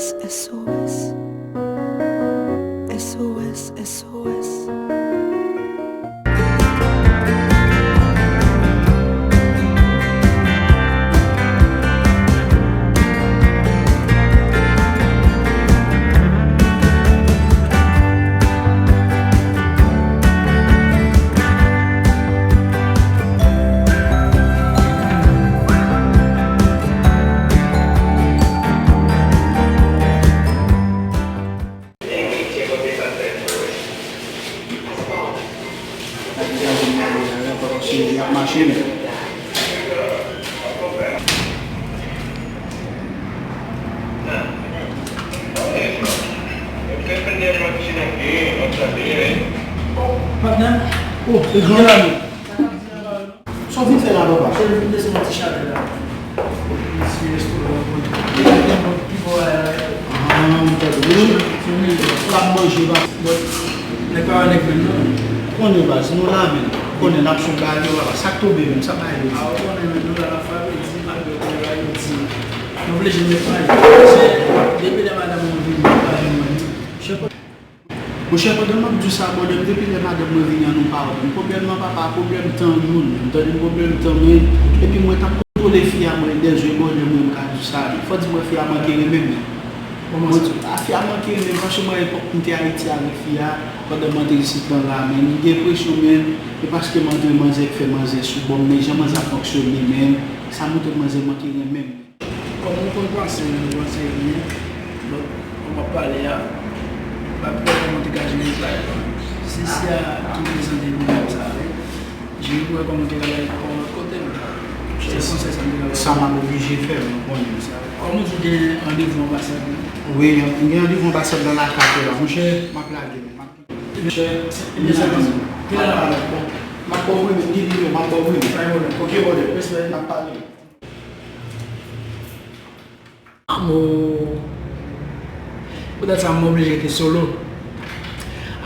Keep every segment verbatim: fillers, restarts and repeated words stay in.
S O S. S O S, S O S. Patnè, oh, e gran la nou. Sa w vin fè la, papa? Chè, vin desen yon ti chalè la. Ti restoran, bon. Pi bò a la. Ah, m tande. Wi, se yon militè. L ap manje, pa. Bon, nèg pa wè nèg menm, non. Konnen, baz, nou la, menm. Konnen, n ap sou bagay yo, papa. Sa k tonbe, menm, sa pa yo. Ah, ou konnen, menm, nou la, n ap frape, di, malgre konnen bagay yo di. Nou vle jwenn nèg pa yo. Se depi lè madanm mwen vini, m pa jwenn mwen. Chè, Monchè, pandan m ap di w sa, bòdè m, depi lè madanm mwen vini an, nou pa wè. Pwoblèm nan, papa, pwoblèm tan youn. M tande pwoblèm tan, men, epi mwen t ap kontwole fi a, mwen, dèzwe bòdè mwen, m ka di w sa, wi. Fò di mwen fi a manke renmen m, men. Mwen di, a, fi a manke renmen m, paske mwen, epòk m te Ayiti avèk fi a, pandan m antre isit lan la, men, m gen enpresyon, men, e paske m antre manzè k fè manzè sou bò m, men jan manzè ap fonksyone, men, sa montre m manzè manke renmen m. Kòman w konn panse, menm panse byen, donk, kòman w ap pale a, m pa kwè kòman w te ka jere bagay la. Si, si a ki prezante pwoblèm sa a, wi. Jere pou wè kòman w te ka bay kò w lòt kote, men. Se konsèy sa m te ka ba w. Sa m ap oblije fè, mwen konnen sa. Kòm ou di w gen randevou anbasad la? Wi, m gen randevou anbasad la nan kat la. Monchè, m ap lage, men. M ap, monchè, se, se, se, se, se, m ap pale. M ap ba w wi, men, gen nimewo, m ap ba w wi, men. Pa gen pwoblèm. Ok, bòdè. Respè. M ap pale. Amo. Poutèt sa, m oblije rete solo.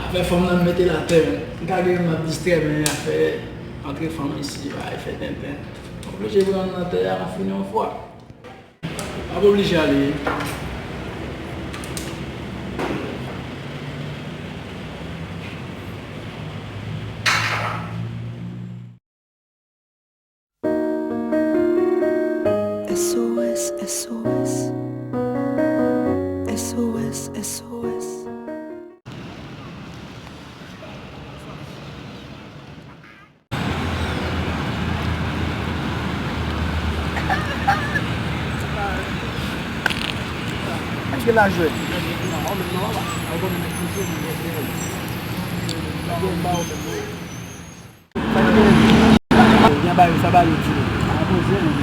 Afè fanm nan, m mete l atè, men. M ka gen m ap distrè, men afè antre fanm isi, bagay fè tenten. M oblije pran l atè a, fini yon fwa. M ap oblije ale. S O S, S O S. S O S, S O S. Èske lajè? Gen bagay sa ba yo di. Pa poze, non.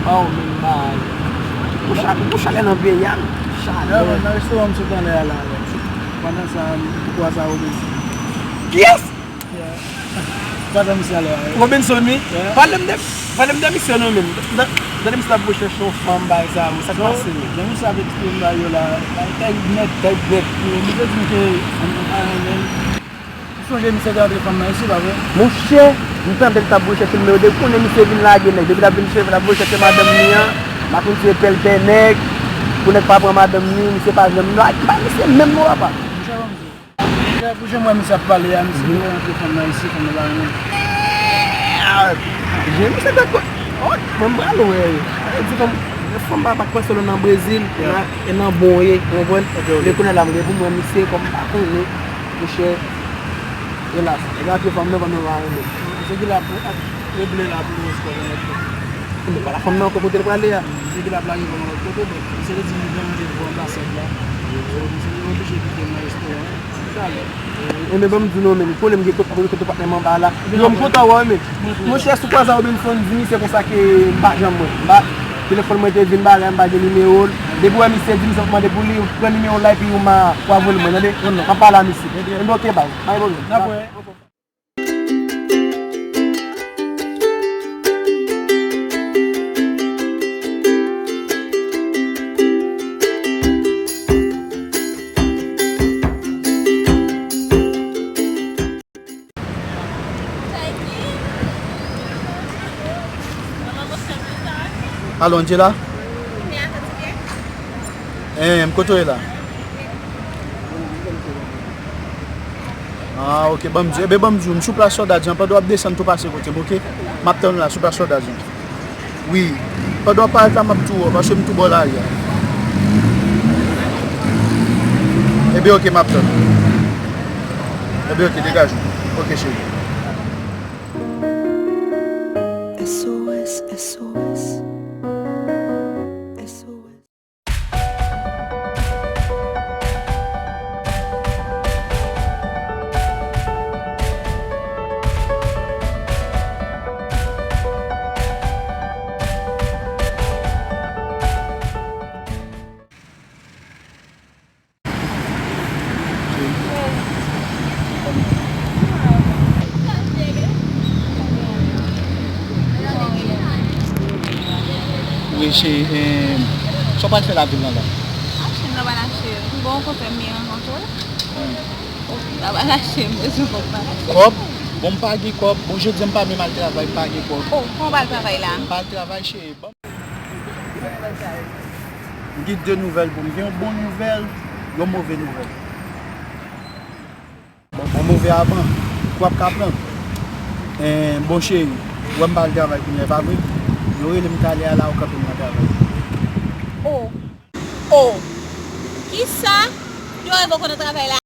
Ba yo menm bagay. Pou cha-, pou chalè nan peyi a, chalè. Nan restoran m sot anlè a la, pandan sa, m kwaze a Robinson. Kiyès? Kwaze misye alè a, wi. Robinson, wi. Pale m de, pale m de misye non, menm. Tande misye ap rechèche yon fanm, bagay sa, sa k pase, menm? Jan misye ap eksplike m bagay yo la, bagay tèg nèt. Tèg nèt. Wi, misye di m ke fanm nan pa renmen l. Ou sonje misye te antre fanm nan isi, pa vre? Monchè, m tande l t ap rechèche l, men yo dekonnen misye vin lage nèg. Depi l ap vin chèche, l ap rechèche madanm li an, m pa konn si se pèlpè nèg, pou nèg pa pran madanm li, misye pa janm la. M pa misye menm non, papa. Monchè, ban m di w. Monchè, pou jan m wè misye ap pale a, misye te antre fanm nan isi, fanm nan pa renmen l. Je misye te ko-, oh, mwen m pral wè. Sa vle di fanm, fanm pa, pa kwè sèlman nan Brezil, nan, e nan bon ye, ou konprann? Men kounye a la, m gen pou m wè misye, kòm m pa konnen. Monchè, elas, nèg la ap fè fanm nan, fanm nan pa renmen l. Se ki la pou ap regle la pou nou espòs anlè tè. Ebyen, pa la fanm nan ankò kote l prale a. Se ki la ap lage fanm nan lòt kote, bon, se te di nou gen randevou anbasad la. So, misye te oblije kite m nan restoran an. Talè. Ebyen, ban m di nou, men, konnen m gen kote, kote patnè m anba la. Yo, m kontan wè w, men. Monchè, sou kwaze a Robinson, di misye konsa ke m pa janm wè. M pa, telefòn mwen te vin bagay, m pa gen nimewo l. Depi w wè misye, di misye w ap mande pou li, ou pran nimewo l la epi ou ma, ou a voye l mwen, tande? M ap pale a misye. Ebyen, oke, baz. Pa gen pwoblèm. N ap wè. Alo, Angela? Wi, Atlantique. Enhen, kote w ye la? Ah, ok, ban m di w. Ebe, ban m di w, m sou plas Sòda Djan, pandan w ap desann tou pase kote m, ok? M ap tann ou la sou plas Sòda Djan. Wi. Pandan w ap parèt la, m ap tou wè w, paske m tou bò lari a. Ebe, ok, m ap tann ou. Ebe, ok, degaje w. Ok, cheri. S O S, S O S. S O S. Wi, cheri, eh, sa w pral fè lavil lan la? Machin nan pa lache. M gon kote m ye rankontre. Hmm. Oh, sa pa lache, m bezwen kòb pa lache. Kòb? Bon, m pa gen kòb. Bon, jodi a m pa menm al travay, m pa gen kòb. Oh, kòman w pral travay la? M pa al travay, cheri. Ban m M gen de nouvèl pou m. M gen yon bon nouvèl, yon move nouvèl. Bon, bon, move avan, kou ap ka pran. Eh, bon, cheri, ou wè m pa al travay kounye a, pa vre? Yo rele m talè a la, ou kanpe m nan travay. Oh, oh, kisa? Yo rele w nan travay la?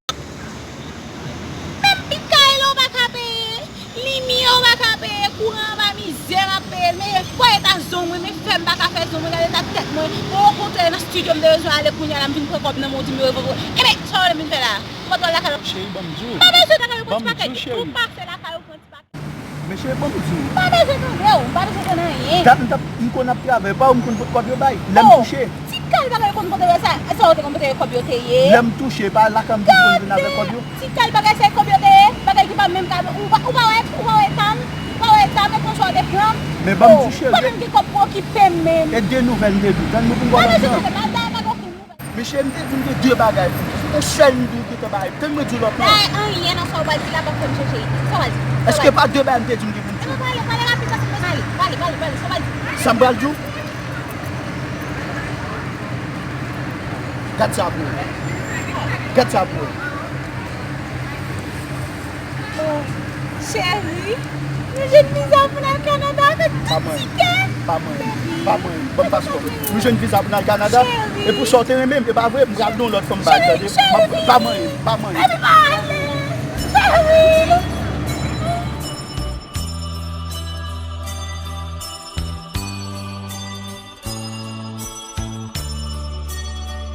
Menm pit kay la ou pa ka peye, limyè ou pa ka peye, kouran anba mizè m ap peye l. Men gade eta zong mwen, men fè m pa ka fè zong mwen, gade eta tèt mwen. Mwen okontrè nan estidyo m te bezwen ale kounye a la, m vin pran kòb nan men w di m yo revoke w. Ebyen, sa w vle m vin fè la? M pa t pral lakay ou. Cheri, ban m di w. M pa bezwen lakay ou pran ti pakèt. Ou pase lakay ou pran ti pakèt. Men cheri, ban m di w. M pa bezwen tande w, m pa bezwen tande anyen. Dat m t ap, m konn ap travay, pa ou m konn pot kòb yo bay, lè m touche. Ti kal bagay ou konn pote yo sa, sa ou te konn pote yo kòb yo te ye. Lè m touche, pa lakay m pou m vin avèk kòb yo. Ti kal bagay sa e kòb yo te ye, bagay ki pa menm ka, ou pa, ou pa wè, ou pa wè eta m, ou pa wè eta m, e konsa ou te pran m. Men ban m di cheri. Pa menm gen kòb pou okipe m menm. E de nouvèl m te di w, tann mwen pou m kòmanse. M pa bezwen tande, m pa bezwen tande okenn nouvèl. Mesye, m te di m gen de bagay pou m di w. Se yon sèl m di w gentan bay. Tann mwen di w lòt lan. Bay anyen nan sa w pral di la, pa fè m chèche ide. Sa w pral di? Èske pa de bagay m te di w m gen pou m di w? Ebyen pale, pale rapid paske m bezwen ale. Pale, pale, pale, sa w pral di? Sa m pral di w? Gad sa pou ou. Gad sa pou ou. Oh, cheri, nou jwenn viza pou n al Kanada avèk tout tikè. Pa manyen, pa manyen, pa manyen. Ban m pase kòb. Nou jwenn viza pou n al Kanada. Cheri. E pou sa w te renmen m, e pa vre? M pral gen yon lòt fanm bay, tande. Cheri, cheri. Pa manyen, pa manyen. Baby, pa ale. Cheri.